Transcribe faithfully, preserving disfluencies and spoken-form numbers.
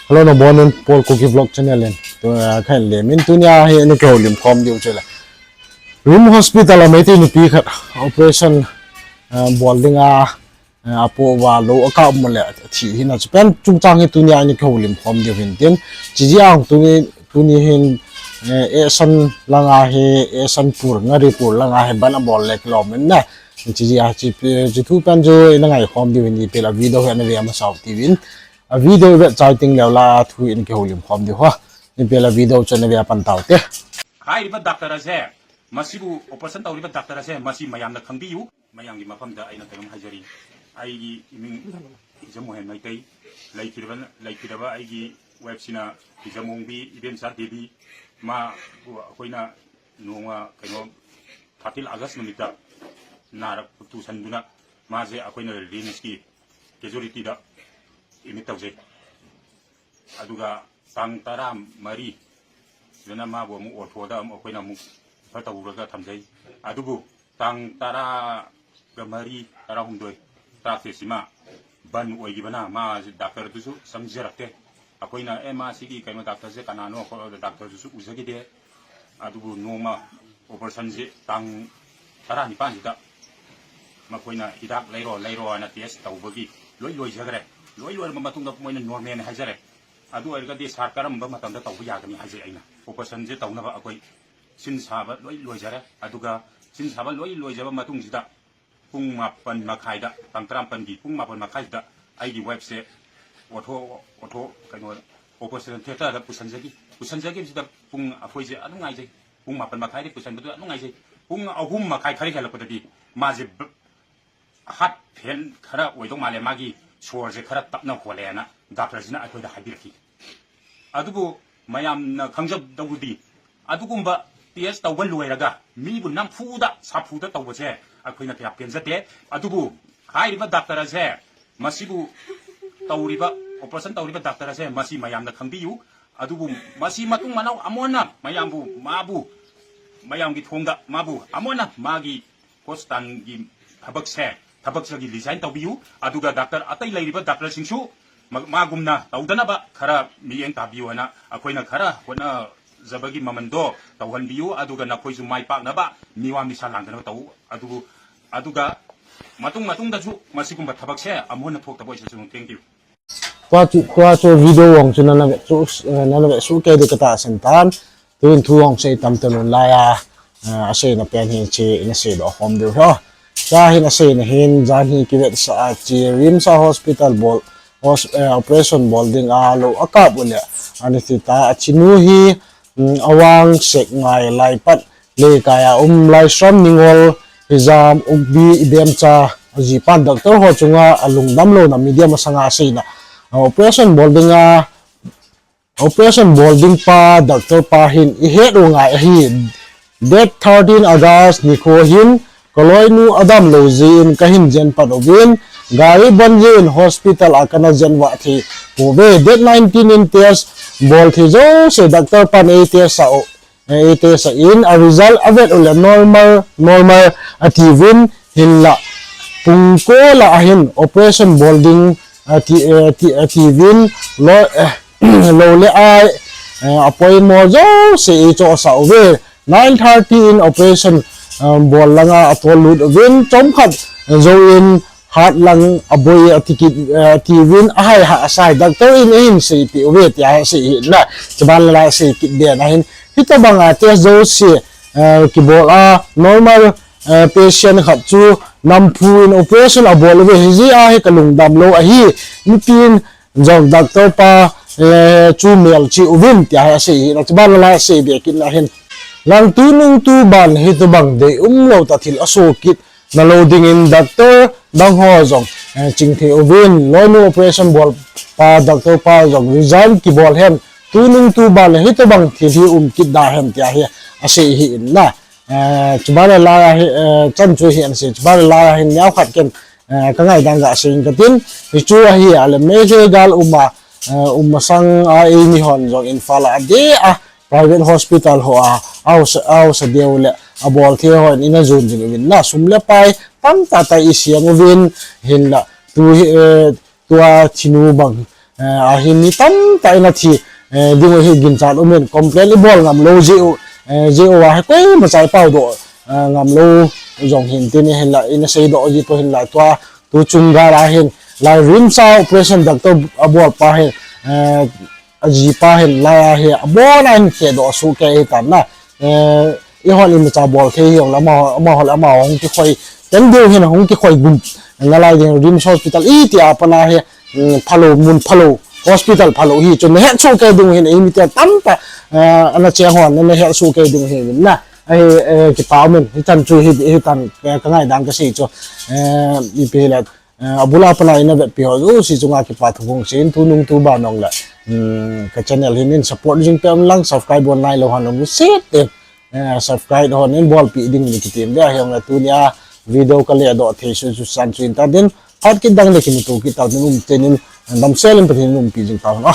Hello, nabonun Paul Kuki Vlog channel in. Tu, ah, khan le min tunia hi ni kihoulim khom diu chule. RIMS Hospital a Meitei nupi khat operation, ah, bol dinga, ah, apo uva lou akap mo le thi hina chu pen chungchang hi tunia ni kihoulim khom diu hin tin. Chiji ang tuni, tuni hin, eh, Esan langa hi, Esanpur, Ngaripur langa hi ban abol le kilom in na. Chiji a chi, chi thu pen chu ina ngai khom diu hin ipi le video hi ana ve masau tiuvin. A video i vet chai ting leu la thu in kihoulim khom diu ho. Ipi le video chu ana ve pan tau te. ꯍꯥꯏꯔꯤꯕ ꯗꯥꯛꯇꯔ ꯑꯁꯦ, ꯃꯁꯤꯕꯨ ꯑꯣꯄꯔꯦꯁꯟ ꯇꯧꯔꯤꯕ ꯗꯥꯛꯇꯔ ꯑꯁꯦ, ꯃꯁꯤ ꯃꯌꯥꯝꯅ ꯈꯪꯕꯤꯌꯨ꯫ ꯃꯌꯥꯝꯒꯤ ꯃꯐꯝꯗ ꯑꯩꯅ ꯀꯩꯅꯣꯝ ꯍꯥꯏꯖꯔꯤ꯫ ꯑꯩꯒꯤ ꯏꯃꯤꯡ ꯍꯤꯖꯝ ꯃꯣꯍꯦꯟ ꯃꯩꯇꯩ꯫ ꯂꯩꯈꯤꯗꯕ, ꯂꯩꯈꯤꯗꯕ ꯑꯩꯒꯤ ꯋꯥꯏꯐꯁꯤꯅ ꯍꯤꯖꯝ ꯑꯣꯡꯕꯤ ꯏꯕꯦꯝꯆꯥ ꯗꯦꯕꯤ꯫ ꯃꯥꯕꯨ ꯑꯩꯈꯣꯏꯅ ꯅꯣꯡꯃ ꯀꯩꯅꯣ, ꯊꯥꯔꯇꯤꯟ ꯑꯥꯒꯁ ꯅꯨꯃꯤꯠꯇ ꯅꯥꯔꯛ ꯇꯨꯁꯟꯗꯨꯅ ꯃꯥꯁꯦ ꯑꯩꯈꯣꯏꯅ ꯔꯤꯝꯁꯀꯤ ꯀꯦꯖꯨꯋꯦꯂꯤꯇꯤꯗ ꯑꯦꯗꯃꯤꯠ ꯇꯧꯖꯩ꯫ ꯑꯗꯨꯒ ꯇꯥꯡ ꯇꯔꯥꯃꯔꯤ ꯁꯤꯗꯅ ꯃꯥꯕꯨ ꯑꯃꯨꯛ ꯑꯣꯔꯊꯣꯗ ꯑꯃꯨꯛ ꯑꯩꯈꯣꯏꯅ ꯑꯃꯨꯛ ꯔꯤꯐꯔ ꯇꯧꯔꯒ ꯊꯝꯖꯩ꯫ ꯑꯗꯨꯕꯨ ꯇꯥꯡ ꯇꯔꯥꯒ ꯃꯔꯤ, ꯇꯔꯥꯍꯨꯝꯗꯣꯏ, ꯇꯔꯥꯇꯔꯦꯠꯁꯤꯃ ꯕꯟ ꯑꯣꯏꯈꯤꯕꯅ ꯃꯥ ꯗꯥꯛꯇꯔꯗꯨꯁꯨ ꯆꯪꯖꯔꯛꯇꯦ꯫ ꯑꯩꯈꯣꯏꯅ, "ꯑꯦ, ꯃꯥ ꯁꯤꯒꯤ ꯀꯩꯅꯣ ꯗꯥꯛꯇꯔꯁꯦ ꯀꯅꯥꯅꯣ?" ꯈꯣꯠꯂꯣ, ꯗꯥꯛꯇꯔꯗꯨꯁꯨ ꯎꯖꯈꯤꯗꯦ꯫ ꯑꯗꯨꯕꯨ ꯅꯣꯡꯃ ꯑꯣꯄꯔꯦꯁꯟꯁꯤ ꯇꯥꯡ ꯇꯔꯥꯅꯤꯄꯥꯟꯁꯤꯗ ꯃꯈꯣꯏꯅ ꯍꯤꯗꯥꯛ ꯂꯩꯔꯣ, ꯂꯩꯔꯣ ꯍꯥꯏꯅ ꯇꯦꯁ ꯇꯧꯕꯒꯤ ꯂꯣꯏ ꯂꯣꯏꯖꯈ꯭ꯔꯦ꯫ ꯂꯣꯏ ꯂꯣꯏꯔꯕ ꯃꯇꯨꯡꯗ ꯃꯣꯏꯅ ꯅꯣꯔꯃꯦꯜꯅꯤ ꯍꯥꯏꯖꯔꯦ꯫ ꯑꯗꯨ ꯑꯣꯏꯔꯒꯗꯤ ꯁꯥꯔ, ꯀꯔꯝꯕ ꯃꯇꯝꯗ ꯇꯧꯕ ꯌꯥꯒꯅꯤ ꯍꯥꯏꯖꯩ ꯑꯩꯅ꯫ ꯑꯣꯄꯔꯦꯁꯟꯁꯦ ꯇꯧꯅꯕ ꯑꯩꯈꯣꯏ ꯁꯤꯟ ꯁꯥꯕ ꯂꯣꯏ ꯂꯣꯏꯖꯔꯦ꯫ ꯑꯗꯨꯒ ꯁꯤꯟ ꯁꯥꯕ ꯂꯣꯏ ꯂꯣꯏꯖꯕ ꯃꯇꯨꯡꯁꯤꯗ ꯄꯨꯡ ꯃꯥꯄꯟ ꯃꯈꯥꯏꯗ, ꯇꯥꯡ ꯇꯔꯥꯃꯥꯄꯟꯒꯤ ꯄꯨꯡ ꯃꯥꯄꯟ ꯃꯈꯥꯏꯁꯤꯗ ꯑꯩꯒꯤ ꯋꯥꯏꯐꯁꯦ ꯑꯣꯊꯣ, ꯑꯣꯊꯣ, ꯀꯩꯅꯣ, ꯑꯣꯄꯔꯦꯁꯟ ꯊꯤꯌꯦꯇꯔꯗ ꯄꯨꯁꯟꯖꯈꯤ꯫ ꯄꯨꯁꯟꯖꯈꯤꯕꯁꯤꯗ ꯄꯨꯡ, ꯑꯩꯈꯣꯏꯁꯦ ꯑꯗꯨꯝ ꯉꯥꯏꯖꯩ꯫ ꯄꯨꯡ ꯃꯥꯄꯟ ꯃꯈꯥꯏꯗꯒꯤ ꯄꯨꯁꯟꯕꯗꯨ ꯑꯗꯨꯝ ꯉꯥꯏꯖꯩ꯫ ꯄꯨꯡ ꯑꯍꯨꯝ ꯃꯈꯥꯏ ꯈꯔ ꯍꯦꯜꯂꯛꯄꯗꯗꯤ ꯃꯥꯁꯦ ꯕ-, ꯍꯥꯔꯠ ꯐꯦꯜ ꯈꯔ ꯑꯣꯏꯗꯧ ꯃꯥꯜꯂꯦ, ꯃꯥꯒꯤ ꯁꯣꯔꯁꯦ ꯈꯔ ꯇꯞꯅ ꯍꯣꯜꯂꯦꯅ ꯗꯥꯛꯇꯔꯁꯤꯅ ꯑꯩꯈꯣꯏꯗ ꯍꯥꯏꯕꯤꯔꯛꯈꯤ꯫ ꯑꯗꯨꯕꯨ ꯃꯌꯥꯝꯅ ꯈꯪꯖꯗꯧꯕꯗꯤ, ꯑꯗꯨꯒꯨꯝꯕ ꯇꯦꯁ ꯇꯧꯕ ꯂꯣꯏꯔꯒ ꯃꯤꯕꯨ ꯅꯝꯐꯨꯗ ꯁꯥꯐꯨꯗ ꯇꯧꯕꯁꯦ ꯑꯩꯈꯣꯏꯅ ꯀꯌꯥ ꯄꯦꯟꯖꯗꯦ꯫ ꯑꯗꯨꯕꯨ ꯍꯥꯏꯔꯤꯕ ꯗꯥꯛꯇꯔ ꯑꯁꯦ, ꯃꯁꯤꯕꯨ ꯇꯧꯔꯤꯕ, ꯑꯣꯄꯔꯦꯁꯟ ꯇꯧꯔꯤꯕ ꯗꯥꯛꯇꯔ ꯑꯁꯦ, ꯃꯁꯤ ꯃꯌꯥꯝꯅ ꯈꯪꯕꯤꯌꯨ꯫ ꯑꯗꯨꯕꯨ ꯃꯁꯤ ꯃꯇꯨꯡ ꯃꯅꯥꯎ ꯑꯃꯨꯛ ꯍꯟꯅ ꯃꯌꯥꯝꯕꯨ, ꯃꯥꯕꯨ, ꯃꯌꯥꯝꯒꯤ ꯊꯣꯡꯗ ꯃꯥꯕꯨ ꯑꯃꯨꯛ ꯍꯟꯅ ꯃꯥꯒꯤ ꯍꯣꯁꯄꯤꯇꯥꯜꯒꯤ ꯊꯕꯛꯁꯦ, ꯊꯕꯛꯁꯤꯒꯤ ꯔꯤꯖꯥꯏꯟ ꯇꯧꯕꯤꯌꯨ꯫ ꯑꯗꯨꯒ ꯗꯥꯛꯇꯔ, ꯑꯇꯩ ꯂꯩꯔꯤꯕ ꯗꯥꯛꯇꯔꯁꯤꯡꯁꯨ ꯃ-, ꯃꯥꯒꯨꯝꯅ ꯇꯧꯗꯅꯕ ꯈꯔ ꯃꯤꯠꯌꯦꯡ ꯇꯥꯕꯤꯌꯨ ꯍꯥꯏꯅ ꯑꯩꯈꯣꯏꯅ ꯈꯔ ꯍꯣꯠꯅꯖꯕꯒꯤ ꯃꯃꯜꯗꯣ ꯇꯧꯍꯟꯕꯤꯌꯨ꯫ ꯑꯗꯨꯒ ꯅꯈꯣꯏꯁꯨ ꯃꯥꯏ ꯄꯥꯛꯅꯕ ꯃꯤꯋꯥ ꯃꯤꯁꯥ ꯂꯥꯡꯗꯅꯕ ꯇꯧ꯫ ꯑꯗꯨꯕꯨ, ꯑꯗꯨꯒ ꯃꯇꯨꯡ ꯃꯇꯨꯡꯗꯁꯨ ꯃꯁꯤꯒꯨꯝꯕ ꯊꯕꯛꯁꯦ ꯑꯃꯨꯛ ꯍꯟꯅ ꯊꯣꯛꯇꯕ ꯑꯣꯏꯁꯅꯨ꯫ Thank you꯫ Tua chu, tua chu video hong chu nana ve chu, eh, nana ve chu kei de kata sen tan. Tuin thu hong sei tam talun laiya, eh, aseina pen hi chi ina sei do khom diu ho. Tua hin aseina hin jan hi kivetsah a chi RIMS a hospital bol, hos-, eh, operation bol dinga lou akap u le. Ani ti ta a chinu hi, mm, Awang Sekngai Laipat Leikaiya um Laisram Ningol Hijam Ukbi Ibemcha ajipan doctor ho chunga alungdam louna media masanga aseina. A operation bol dinga, operation bol ding pa doctor pa hin ihet u ngai ahi. Date thirteen August nikho hin kaloinu adam lou jeh in kahin jen pat uvin, gari ban jeh in hospital a kana jen vah thei pouve. Date nineteen in test bol thei jouse doctor pan ei test a u. Eh, test a in, a result avet u le normal, normal atiuvin, hinlah pung ko lah a hin operation bol ding ati, eh, ati, atiuvin, lou, eh, lou le ai, eh, apoimo jouse eichohsah uve. Nine thirty in operation, eh, bol langa atol lut uvin, chomkhat jouvin, heart lang aboi ati kit, eh, tiuvin, ahai ha asai, doctor in ahin seipeh uve, tia asei hina, chuban lala sei kit den ahin, hitobanga test jouse, eh, kibol a, normal, eh, patient khat chu namphu in operation abol uve, hijeh a hi kalungdam lou ahi, nitin jong doctor pa, eh, chu melchih uvin, tia asei hina, chuban lala sei be kit na hin. Lang tunung tuban hitobang deium lou ta thil asoh kit nalou dingin doctor dang ho jong, eh, chingthei uvin, loinu operation bol pa doctor pa jong resign kibol hen, tunung tuban le hitobang thil hi um kit da hen tia hi asei hina. Eh, chuban lala hi, eh, chan chu hi ana sei, chuban lala hi neokhat ken, eh, kangaidam ga sei katin, hichu ahi a le Meitei gal um a, eh, um masang a eimi hon jong Imphal a adeh a, private hospital ho a, ausa, ausa deu le abol thei hon ina jon jing uvin na, sum le pai tamtah tah isem uvin, hinlah tu hi, eh, tua chinu bang, eh, ahin mi tamtah in athi, eh, ding u hi ginchat umin, complain ibol ngam lou jeh u, eh, jeh u ahi koima cha ipao doh, eh, ngam lou jong hin tin hinla, ina seidoh ji tou hinla tua, tu chung gal ahin, lai RIMS a operation doctor abol pa hin, eh, ajipa hin lai ahi, abon a hin khe doh suh kei ahi tan na. Eh, ihon imacha bol thei hijongle, amaho, amaho le amaho hung kikhoi, ken deu hin hung kikhoi gum nalai ding, RIMS hospital iti a pat na hi, um, phalou, mun phalou, hospital phalou hi chu nahet soh kei ding hin, eimite tamtah, eh, ana cheng hon nahet soh kei ding hin na. Ahi, eh, kipa umin, hichan chu hi, hitan, eh, ka ngaidan kasei chu, eh, ipi hile, eh, abul a pat na ina vetpi ho jouse chunga kipa thu kahung sei in, tunung tuban jongle, um, ka channel hi nin support jing peh un lang, subscribe bon nailou hon jong lungset in, eh, subscribe hon in bolpeh ding in kitem ve, ahijongle tunia video kale doh thei chu chu chan chu in ta din, phat kit dang le kimuto kit ta din, um, tin in, damsel in Pathen in umpi jing ta hen.